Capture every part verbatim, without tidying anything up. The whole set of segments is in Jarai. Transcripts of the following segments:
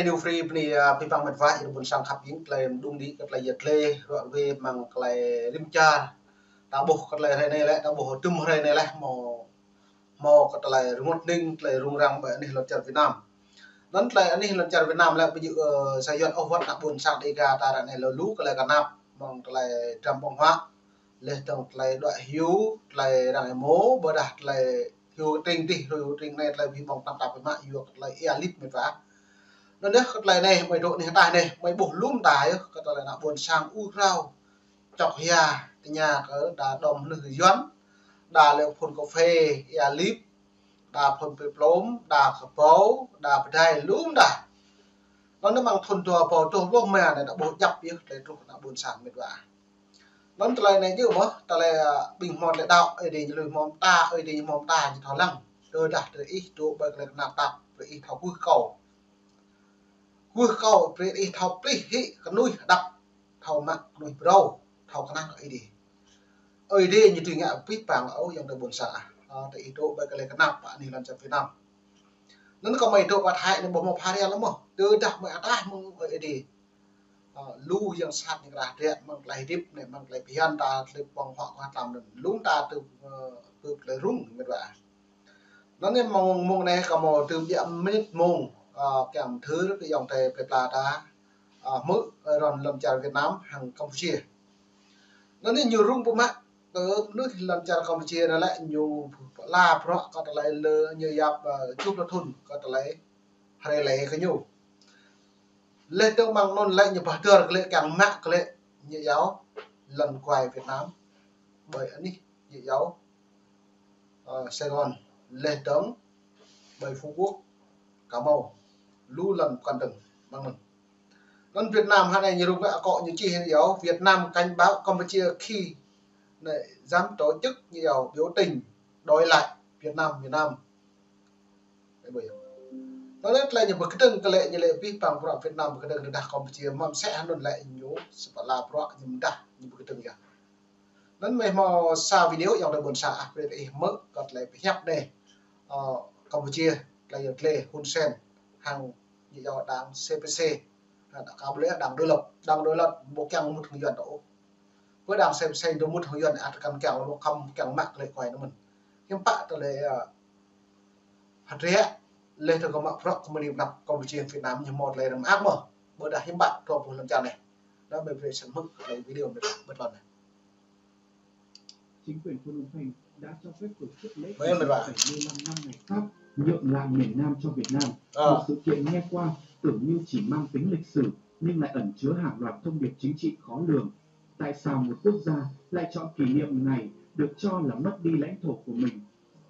New Free bơni, a, pơpă mĕt wa, ƀôn sang khăp ing, tơlơi mơđung đĭ kơ tơlơi yăt lĕ, ruă wĕ mơ̆ng tơlơi rĭm čar. Ta ƀuh kơ tơlơi hrơi anai lĕ, ta ƀuh tơm hrơi anai lĕ, hmâo, hmâo kơ tơlơi rơngot hning, tơlơi rŭng răng ƀơi anih lŏn čar Việt Nam. Anŭn tơlơi anih lŏn čar Việt Nam lĕ, ƀu djơ̆, ơ, sa Yuan ôh, wơ̆t ană ƀôn sang Đêga ta ră anai lu lu kơ tơlơi kơnap, mơ̆ng tơlơi dram ƀơ̆ng huă, laih dơ̆ng tơlơi đuaĭ hyu, tơlơi răng êmô, ƀôdah tơlơi hyu tring tih, hyu tring anai, tơlơi ƀu ƀơ̆ng tăm tap mă, yua kơ tơlơi ia lip mĕt wa. Anŭn yơh kơ tơlơi anai, mơi dŏ anih ataih anai, mơi ƀuh lŏm ta yơh, kơ tơlơi ană ƀôn sang ur krao, čŏk hia, tơña kơ đa đom hơnưh Yuan, đa lĕ phun kơphê, ia lip, đa phun pơplôm, đa kơƀâo, đa pơdai, lŏm đa. Anŭn mơ̆ng thun dua rơbâo dua pluh rơma anai, ta ƀuh djăp yơh, tơlơi truh ană ƀôn sang mĕt wa. Anŭn tơlơi anai djơ̆ mơ̆, tơlơi, a, ƀing hmâo tơlơi đaŏ, Ơi Adai ñu lui hmâo ta, Ơi Adai ñu hmâo ta, ñu thâo lăng. Tơdah tơlơi ih dŏ ƀơi tơlơi kơnap tap, brơi ih thâo kwưh kâo. Kwưh kâo, brơi ih thâo plih hĭ kơnuih hơđăp, thâo mă kơnuih phrâo, thâo kơnang kơ Ơi Adai. Ơi Adai ñu tui ngă pih pang ôh, ayŏng adơi ƀôn sang ah. A, tơdah ih dŏ ƀơi tơlơi kơnap, pơ anih lŏn čar Việt Nam. Anŭn kơ mơi dŏ pơ Thái anai ƀu hmâo phara lơi mơ̆. Tơdah mơi ataih mơ̆ng Ơi Adai. Ơ, lu yang sat ñu krah drek mơ̆ng tơlơi hơdip anai, mơ̆ng tơlơi phiăn ta, tơlơi ƀơ̆ng huă kơ tlam anŭn. Lŏm ta tŭ, ơ, tŭ tơlơi rŭng mĕt wa. Anŭn anai mơ̆ng, mơ̆ng anai kơ mơi tŭ biă mơnit mơ̆ng, ơ, kiăng thâo kơ ayŏng adơi plơi pla ta, ơ, hmư̆, ơ, rŏn lŏn čar Việt Nam hăng Campuchia. Anŭn anai ñu rŭng pơmă, tơ mơnuih lŏn čar Campuchia anai lĕ ñu pơala bruă kơ tơlơi lơ ñu yap, ơ, čuh lơ thun kơ tơlơi hrơi lĕ kơ ñu. Laih dơ̆ng mơ̆ng anŭn lĕ ñu pơhơdơr kơ lĕ kiăng mă kơ lĕ ñu iâu lŏn kuai Việt Nam. Ƀơi anih ñu iâu, ơ, Sài Gòn. Laih dơ̆ng ƀơi Phú Quốc, Cà Mau. Lu lŏn pơkŏn dơ̆ng mơ̆ng anŭn. Anŭn Việt Nam hă anai ñu rŭng wĕ akŏ ñu čih ñu iâu Việt Nam cảnh báo Campuchia khi anai dám tổ chức ñu iâu biểu tình đòi lại Việt Nam, Việt Nam. Ơ, ƀơi. Anŭn lĕ tơlơi ñu pơkơdơ̆ng kơ lĕ ñu lĕ pih pang bruă Việt Nam pơkơdơ̆ng rơđah Campuchia mơ̆ng sĕ anŭn lĕ ñu sơpă la bruă ñu mơdah ñu pơkơdơ̆ng yơh. Anŭn mơi hmâo sa video ayŏng adơi ƀôn sang ah brơi ih hmư̆ kơ tơlơi pơhiăp anai. Ơ, Campuchia, tơlơi yăt lĕ Hun Sen hăng ñu iâu đảng C P C. Ha, đảng ka ƀu lĕ đảng đối lập, đảng đối lập ƀu kiăng mŭt hăng Yuan ta ôh. Pơ đảng C P C dŏ mŭt hăng Yuan ăt kăn kiăng lu khăm kiăng mă tơlơi kuai anŭn mơ̆n. Hiư̆m pă tơlơi, ơ, hơdră laih dơ̆ng kơ mă bruă kơ mơni pơnăp Campuchia Việt Nam ñu hmâo tơlơi răm ak mơ̆. Ƀôdah hiư̆m pă dua pluh lăm čar anai. Anŭn mơi brơi săn hmư̆ kơ tơlơi video mơi ƀơi lŏn anai. Chính quyền Phnom Penh đã cho phép tổ chức lễ kỷ niệm bảy mươi lăm năm ngày Pháp nhượng lại miền Nam cho Việt Nam. Một sự kiện nghe qua tưởng như chỉ mang tính lịch sử, nhưng lại ẩn chứa hàng loạt thông điệp chính trị khó lường. Tại sao một quốc gia lại chọn kỷ niệm ngày được cho là mất đi lãnh thổ của mình?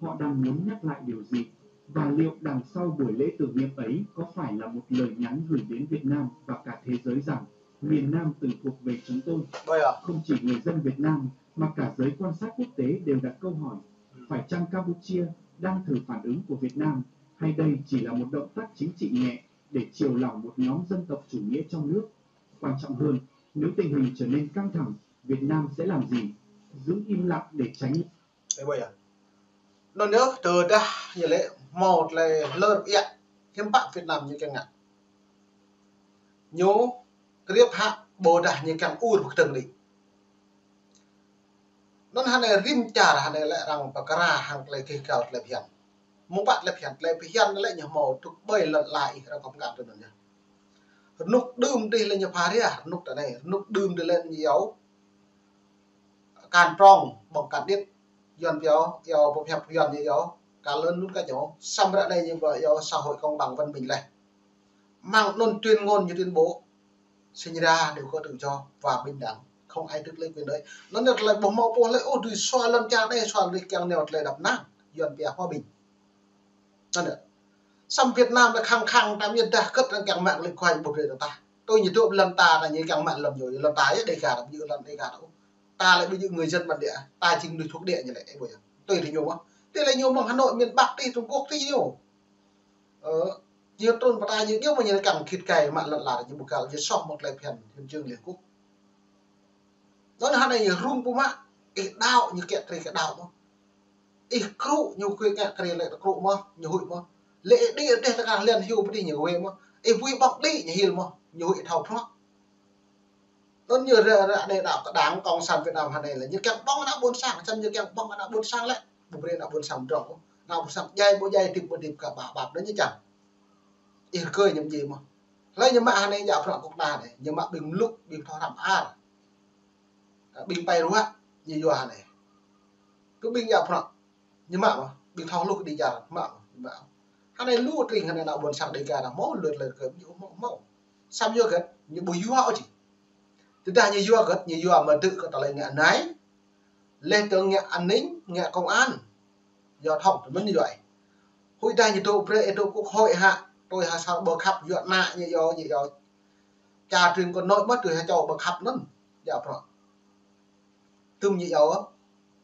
Họ đang muốn nhắc lại điều gì? Và liệu đằng sau buổi lễ tưởng niệm ấy có phải là một lời nhắn gửi đến Việt Nam và cả thế giới rằng miền Nam từng thuộc về chúng tôi? Không chỉ người dân Việt Nam mà cả giới quan sát quốc tế đều đặt câu hỏi, phải chăng Campuchia đang thử phản ứng của Việt Nam, hay đây chỉ là một động tác chính trị nhẹ để chiều lòng một nhóm dân tộc chủ nghĩa trong nước? Quan trọng hơn, nếu tình hình trở nên căng thẳng, Việt Nam sẽ làm gì? Giữ im lặng để tránh Ơ, ƀơi. Anŭn yơh, tơdah ñu lĕ hmâo tơlơi lơr biă, hiư̆m pă Việt Nam ñu kiăng ngă. Ñu kriăp hă ƀôdah ñu kiăng ur pơkơdơ̆ng đĭ. Anŭn hă anai rĭm čar hă anai lĕ arăng pơkra hăng tơlơi kih kâo tơlơi phiăn. Mơ̆ng pă tơlơi phiăn, tơlơi phiăn lĕ ñu hmâo truh ƀơi lŏn ala ih arăng kăm kang tui anŭn yơh. Rơnŭk đưm tih lĕ ñu phara, rơnŭk ta anai, rơnŭk đưm tih lĕ ñu iâu Kan prong ƀơ̆ng kan điêt. Yuan pioh, iâu pơhiăp Yuan ñu iâu ka lơn lŭn ka ñu. Samơ̆ ră anai ñu ƀu iâu xã hội công bằng văn minh laih. Mơ̆ng anŭn tuyên ngôn ñu tuyên bố sinh ra đều có tự do và bình đẳng, không ai tước lấy quyền đấy. Anŭn yơh tơlơi ƀu hmâo pô lĕ ôh dưi sua lŏn čar anai, sua lĕ kiăng nao tơlơi đăp năng. Yuan pioh hòa bình. Anŭn yơh. Samơ̆ Việt Nam lĕ khăng khăng tam yơh dah kơ̆t arăng kiăng mă lĕ kuai ƀu brơi ta. Tui ñu dŏ lŏn ta, ta ñu kiăng mă lŏn ñu, lŏn ta yơh Đêga, ta ƀu djơ̆ lŏn Đêga ta ôh. Ta lĕ ƀu djơ̆ người dân bản địa, ta jing mơnuih thuộc địa ñu lĕ, ơ, ƀơi. Tui tơ ñu mơ̆. Tơlơi ñu mơ̆ng Hà Nội, miền Bắc tih, Trung Quốc tih ñu. Ơ, ñu trŭn pơ ta ñu, ñu mơ̆ ñu kiăng khĭt kai mă lŏn la, ñu ƀu kăl, ñu soh mơ̆ng tơlơi phiăn, hiến chương Liên Quốc. Anŭn hă anai ñu rŭng pơmă, ih đaŏ ñu kiăng krê kơ đaŏ mơ̆. Ih krŭ ñu kiăng krê lĕ krŭ mơ̆, ñu huĭ mơ̆. Lĕ ih đĭ rơdêh tơkah liăn hyu pơdih ñu wĕ mơ̆. Ih ƀuh ƀơ̆ng đĭ ñu hil mơ̆n, ñu huĭ thâo prŏng. Anŭn ñu ră, ră anai đảng, đảng Cộng sản Việt Nam hơnai lĕ ñu kiăng ƀơ̆ng ană ƀôn sang, samơ̆ ñu kiăng ƀơ̆ng ană ƀôn sang lĕ. Ƀu brơi ană ƀôn sang drŏng, ană ƀôn sang djai ƀu djai, hơdip ƀu hơdip kơ ƀap ƀap anŭn ñu čang. Ih rơkơi ñu mơ̆n djai mơ̆n. Hlơi ñu mă hơnai djă prŏng kơnuk kơna anai, ñu mă ƀing mlŭk, ƀing thâo hrăm ar. Ƀing pai ruă, ñu yua hơnai. Kơ ƀing djă prŏng. Ñu mă mơ̆n, ƀing thâo hluh kơđi čar, mă mơ̆n, ñu mă. Hơnai lu tring hơnai ană ƀôn sang Dega ta hmâo, lŏn lĕ kơ ñu hmâo, hmâo. Samơ̆ yua hơget, ñu ƀu yua ôh či. Tơdah ñu yua hơget, ñu yua mơ̆ dơ̆ kơ tơlơi ngă anai. Leh dơ̆ng ngă an ninh, ngă công an. Yua thŏng, tơmĕn ñu yua. Huĭ dah ñu dŏ brơi, ơ dŏ quốc hội hă, tui ha sa ƀơ khăp, yua ană ñu yua, ñu yua. Čar tring kơ nội mơ̆n, tui ha čô ƀơ khăp anŭn. Djă prŏng. Tơm ñu yua,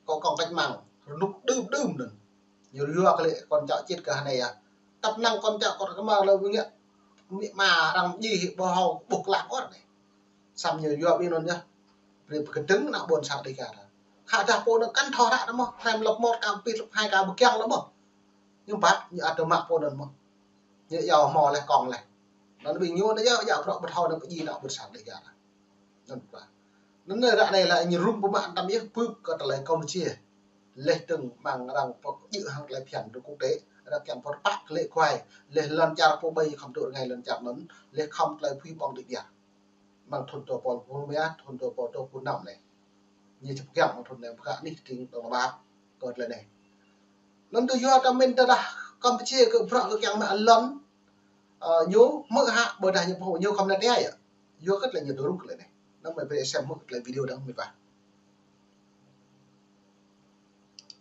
kơ kông cách mạng, rơnŭk đưm đưm anŭn. Ñu yua kơ lĕ kŏn čă čit kơ hơnai yơh. Tăp năng kŏn čă kŏn kơmar lĕ ƀing ngă. Mĭ ma arăng djai hĭ ƀu hâo ƀuh klă kơt anai. Samơ̆ ñu yua ƀing anŭn yơh. Brơi pơkơdơ̆ng ană ƀôn sang Dega ta. Khă dah pô anŭn kăn thâo hră ta mơ̆n. Hrăm lăp mơ̆t kơ pĭt lăp hai kơ ƀu kiăng lăp mơ̆n. Ñu ƀă, ñu ăt tơ mă pô anŭn mơ̆n. Ñu yua hmâo leh kông leh. Anŭn ƀing ñu anŭn yơh, yua prŏng ƀu thâo anŭn pơdjai ană ƀôn sang Dega ta. Anŭn ƀă. Anŭn ră anai lĕ ñu rŭng pơmă tăm yơh bưp kơ tơlơi Campuchia. Leh dơ̆ng mơ̆ng arăng pơk djơ̆ hăng tơlơi phiăn dŏ quốc tế. Arăng kiăng pơrơpă kơ lĕ kuai. Leh lŏn čar pô ƀai khŏm dŏ rơngai lŏn čar anŭn. Leh khŏm tơlơi phui ƀơ̆ng đĭ biă. Mơ̆ng thŭn dua rơbâo pluh mơ̆, thŭn dua rơbâo dua pluh năm anai. Ñu čơp kiăng mơ̆ng thŭn anai, ƀơ̆ng anai tring tơ̆ng ƀă kơ tơlơi anai. Anŭn tui yua ta mĭn tơdah Campuchia kơ prŏng kơ kiăng mă lŏn. Ơ, ñu hmư̆ hă, ƀôdah ñu pơhô, ñu khŏm năt ia yơh. Yua kơ tơlơi ñu dŏ rŭng kơ tơlơi anai. Anŭn mơi brơi sem hmư̆ tơlơi video dơ̆ng mơi ƀă.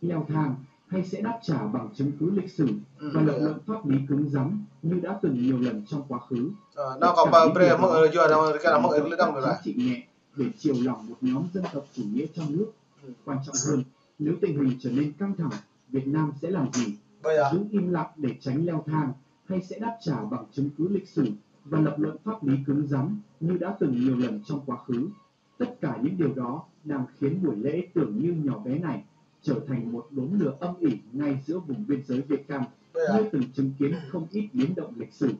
Leo thang, hay sẽ đáp trả bằng chứng cứ lịch sử và lập luận pháp lý cứng rắn như đã từng nhiều lần trong quá khứ. Ơ, anŭn kâo pơƀă brơi hmư̆, ơ, yua anŭn rơkâo hmư̆ ơ lĕ dơ̆ng ƀă. Chính trị nhẹ để chiều lòng một nhóm dân tộc chủ nghĩa trong nước. Quan trọng hơn, nếu tình hình trở nên căng thẳng, Việt Nam sẽ làm gì? Ƀơi yơh. Giữ im lặng để tránh leo thang, hay sẽ đáp trả bằng chứng cứ lịch sử và lập luận pháp lý cứng rắn như đã từng nhiều lần trong quá khứ? Tất cả những điều đó đang khiến buổi lễ tưởng như nhỏ bé này trở thành một đốm lửa âm ỉ ngay giữa vùng biên giới Việt Cam, nơi từng chứng kiến không ít biến động lịch sử.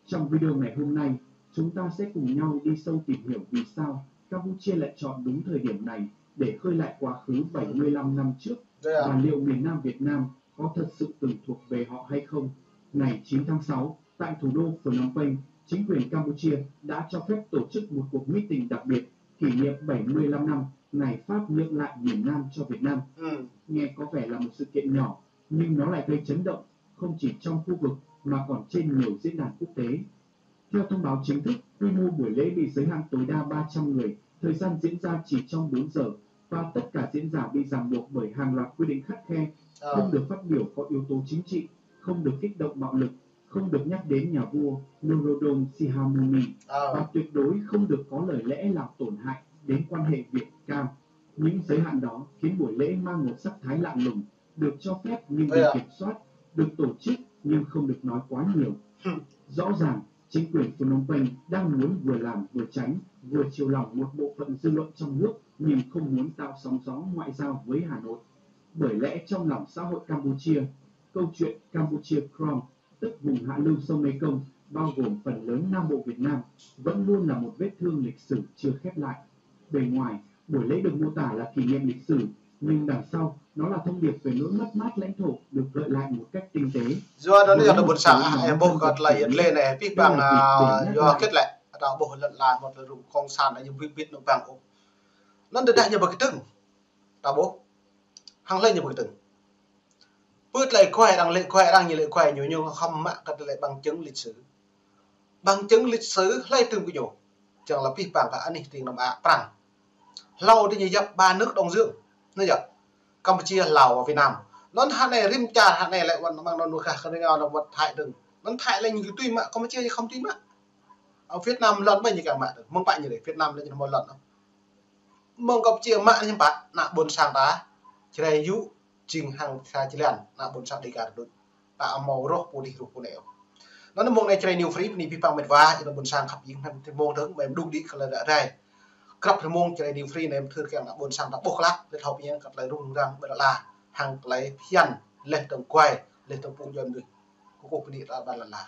Trong video ngày hôm nay, chúng ta sẽ cùng nhau đi sâu tìm hiểu vì sao Campuchia lại chọn đúng thời điểm này để khơi lại quá khứ bảy mươi lăm năm trước và liệu miền Nam Việt Nam có thật sự từng thuộc về họ hay không. Ngày chín tháng sáu, tại thủ đô Phnom Penh, chính quyền Campuchia đã cho phép tổ chức một cuộc meeting đặc biệt kỷ niệm bảy mươi lăm năm ngày Pháp nhượng lại miền Nam cho Việt Nam. Nghe có vẻ là một sự kiện nhỏ, nhưng nó lại gây chấn động không chỉ trong khu vực mà còn trên nhiều diễn đàn quốc tế. Theo thông báo chính thức, quy mô buổi lễ bị giới hạn tối đa ba trăm người, thời gian diễn ra chỉ trong bốn giờ và tất cả diễn giả bị ràng buộc bởi hàng loạt quy định khắt khe, không được phát biểu có yếu tố chính trị, không được kích động bạo lực, không được nhắc đến nhà vua Norodom Sihamoni và tuyệt đối không được có lời lẽ làm tổn hại đến quan hệ Việt Cam. Những giới hạn đó khiến buổi lễ mang một sắc thái lạ lùng, được cho phép nhưng bị kiểm soát, được tổ chức nhưng không được nói quá nhiều. Rõ ràng, chính quyền Phnom Penh đang muốn vừa làm vừa tránh, vừa chiều lòng một bộ phận dư luận trong nước nhưng không muốn tạo sóng gió ngoại giao với Hà Nội. Bởi lẽ trong lòng xã hội Campuchia, câu chuyện Campuchia Krom, tức vùng hạ lưu sông Mekong, bao gồm phần lớn Nam Bộ Việt Nam, vẫn luôn là một vết thương lịch sử chưa khép lại. Bề ngoài, buổi lễ được mô tả là kỷ niệm lịch sử, nhưng đằng sau, nó là thông điệp về nỗi mất mát lãnh thổ được gợi lại một cách tinh tế. Yua anŭn yơh ană ƀôn sang, ơ, ƀuh kơ tơlơi yơh lĕ anai, pih pang, ơ, yua hơget lĕ, ta ƀuh lŏn la mơ̆ tơlơi rŭng kông san, ñu bit bit anŭn pang ôh. Anŭn tơdah ñu pơkơdơ̆ng. Ta ƀuh. Hăng hlơi ñu pơkơdơ̆ng. Pơ tơlơi kuai arăng lĕ kuai arăng ñu lĕ kuai ñu ñu khŏm mă kơ tơlơi bằng chứng lịch sử. Bằng chứng lịch sử hlơi tơm kơ ñu. Čang lăp pih pang kơ anih tring anăm ă prăng. Hlâo tơ ñu yap ba nước Đông Dương. Anŭn yơh. Campuchia, Lào, Việt Nam. Anŭn hơnai rĭm čar hơnai lĕ wăn mơ̆ng anŭn wơ̆t kah kơ rĭng anŭn wơ̆t Thái dơ̆ng. Anŭn Thái lĕ ñu tui mă, Campuchia ñu khŏm tui mă. Ơ, Việt Nam lŏn ƀai ñu kiăng mă dơ̆ng. Mơ̆ng pă ñu lĕ Việt Nam lĕ ñu hmâo lŏn. Mơ̆ng Campuchia mă ñu pă, ană ƀôn sang ta, Jrai yŭ, jing hăng sa jơlan, ană ƀôn sang Dega ta đôč. Ta hmâo rŏh pô dih rŏh pô anai. Anŭn mơ̆ng anai Jrai New Free, bơni pih pang met wa, ană ƀôn sang khăp jing hăng tơ mơ̆ng dơ̆ng, mơ̆ng đŭk đĭ kơ lĕ ră rai. Krăp tơ mơ̆ng Jrai New Free anai, mơthưr kiăng ană ƀôn sang ta ƀuh klă, lĕ thâo pơñen kơ tơlơi rŭng răng ƀơi lŏn la, hăng tơlơi phiăn, leh dơ̆ng kuai, leh dơ̆ng pŭng juăn đuč. Kơkuh bơni ta ƀơi lŏn la.